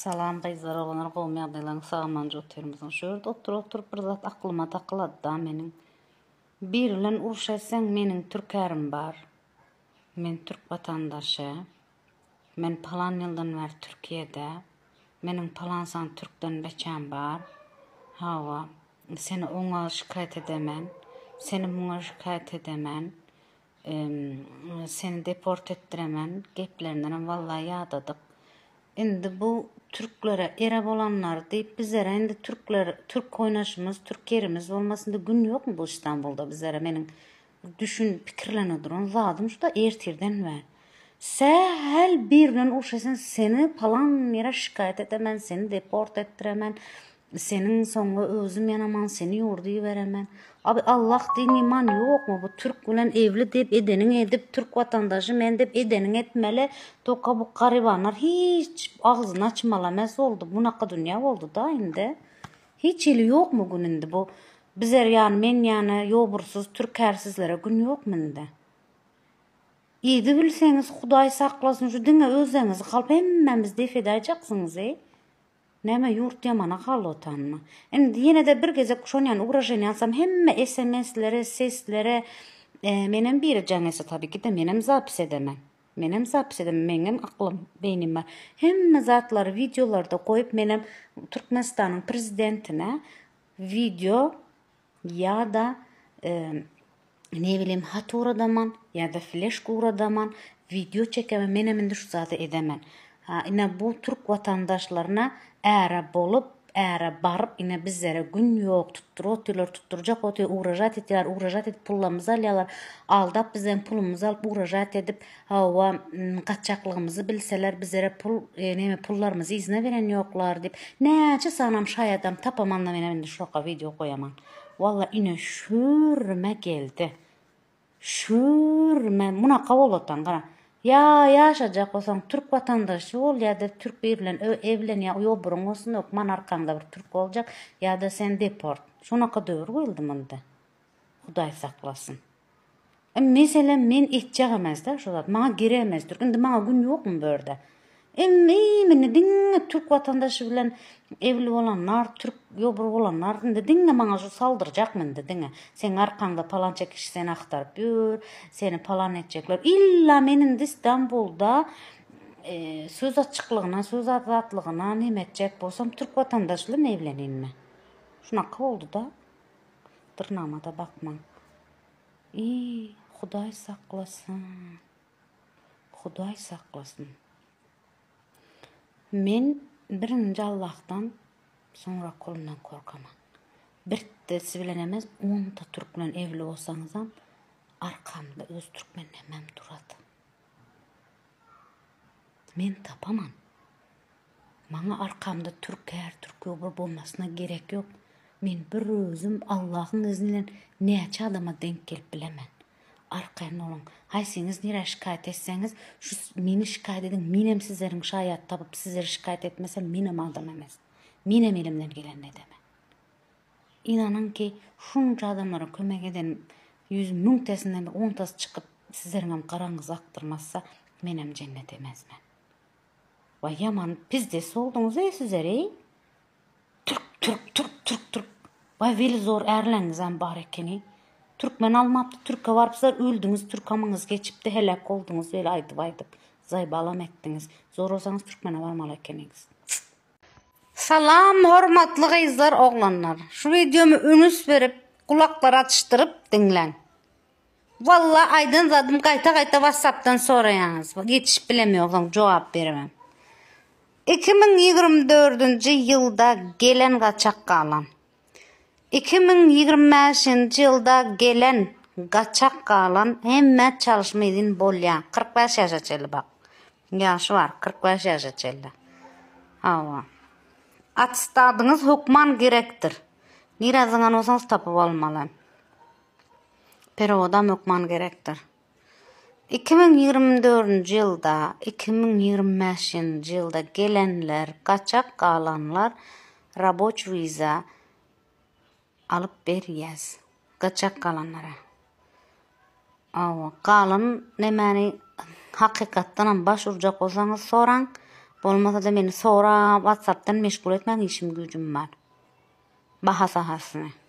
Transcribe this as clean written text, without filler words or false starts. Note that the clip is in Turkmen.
Salam gyzlar oglanlar gowmy ýagdaýlaryňyz sag-amanca otyrmysyň şu ýerde oturyp oturyp bir zat aklyma takylady-da meniň biri bilen uruş etseň meniň türk ärim bar men türk watandaşy men palan ýyldan bäri türkiýede meniň palan san türkden beçäm bar hawa seni oňa şikaýat edemen seni muňa şikaýat edemen Seni deport etdiremen geplerindenem walla ýadadyk. Indi bu türklere ere bolanlar diýip bizlere indi türkler türk oýnaşymyz türk ýerimiz bolmasyn indi gün ýokmy bu İstanbulda bizlere meniň düşün pikirlenip duran zadym şuda ertirden bäri. Sähel bir bilen uruş etseň seni palan ýere şikaýat edemen seni deport etdiremen Seniň soňra özüm ýanaman seni ýurda iberemen. Abi Allah din iman ýokmy bu türk bilen evli diýip edeniň edip türk watandaşy men diýip edeniň etmeli toka bu garybanlar hiç agzyny açmaly emes boldy bunaka dünýä boldy da indi hiç hili ýokmy gün indi bu bizer ýany men ýany ýobursyz türk ärsizlere gün ýokmy indi. Yzy bilseňiz hudaý saklasyn şu diňe özleňizi galyp hemmämiz def edäýjaksyňyz eý. Näme ýurt ýamana galdy otanyna. Indi ýene-de bir gezek şonýan ugroženiýa alsam hemme sms-lere, seslere menem biri jaň etse tabi ki-de menem zapis edemen. Menem zapis edemen, meňem aklym, beýnim bar. Hemme zatlary wideolarda goýup menem Türkmenistanyň prezidentine wideo ýa-da ne bileyim hat ugradaman ýa-da fleşka ugradaman wideo çekemen menem indi şu zady edemen. Ha ine bu türk watandaşlaryna äre bolup äre baryp ine bizlere gün ýok tutduryp otyrlar tutdurjak otyr ugražat etýärler ugražat edip pullarymyzy alýarlar aldap bizden pulumyzy alyp ugražat edip hawa gaçjaklygymyzy bilseler bizlere pul neme pullarymyzy yzyna beren ýoklar diýip näçe sanam şaýadam tapamanda menem indi şoka wideo goýaman. Walla ine şürme geldi. Şürme munaka bolatan gara. Ýa ýaşajak bolsaň türk watandaşy bol ýa-da türk biri bilen evlen ýa ýoburyň bolsun hökman arkaňda bir türk boljak ýa-da sen deport. Şunaka döwür geldi munda. Hudaý saklasyn. Meselem men etjek emesda şu zat. Maňa gerek emes türk. Indi maňa gün ýokmy bu ýerde? Indi indi diňe türk watandaşy bilen evli bolanlar, türk ýobur bolanlar indi diňe maňa şu saldyrjakmy indi diňe. Seň arkaňda palança kişi seni agtaryp ýör, seni palan etjekler. Illa men indi Istanbulda e, söz açyklygyna, söz azatlygyna neme etjek bolsam türk watandaşy bilen evleninmi? Şunaka boldy-da. Dyrnagma-da bakmaň. Iý, Hudaý saklasyn. Hudaý saklasyn. Men birinji Allahdan, soňra kulundan korkaman. Birtdesi bilen emes, onta türk bilen evli bolsaňyzam, arkamda öz türkmen nemem durady. Men tapaman. Maňa arkamda türk är, türk ýok bir bolmasyna gerek ýok. Men bir özüm Allahyň izni bilen näçe adama deňk gelip bilemen. Arkaýyn boluň. Haýsyňyz nirä şikaýat etseňiz, şu meni şikaýat ediň, menem sizleriň şaýat tapyp sizleri şikaýat etmesem menem adam emes. Menem elimden gelenini edemen. Ynanyň ki, şunça adamlara kömek eden ýüz müňtesinden bir ontasy çykyp sizleriňem garaňyzy akdyrmazsa menem jennet emesmen. Waý ýaman pizdes bolduňyz eý sizler eý. Türk türk türk türk türk. Waý weli zor ärleňizem bar ekeni. Türkmen almapdy türke baryp sizler öldüňiz türk amyňyz geçipdi heläk bolduňyz weli aýdyp aýdyp zaýbalam etdiňiz. Zor bolsaňyz türkmene barmaly ekeniňiz. Salam hormatly gyzlar oglanlar. Şu wideomy ünüs berip gulaklar açdyryp diňläň. Walla aýdan zadym gaýta gaýta watsapdan soraýaňyz. Ýetişip bilemýogam jogap beremem. 2024-nji ýylda gelen gaçak galan. 2025-nji ýylda gelen gaçak galan hemmä çalyşma izin bolýa. 45 ýaşa çenli bak. Ýaşy bar 45 ýaşa çenli. Hawa. Attestadyňyz hökman gerekdir. Nirä zyňan bolsaňyz tapyp almaly. Perevodam hökman gerekdir. 2024-nji ýylda, 2025-nji ýylda gelenler, gaçak galanlar raboç wiza alyp berýäs. Gaçak galanlara. Awa, galan nemäni hakykatdanam baş urjak bolsaňyz soraň. Bolmasa-da meni sorap WhatsAppdan meşgul etmäň işim güýjüm bar. Baha sahasyny.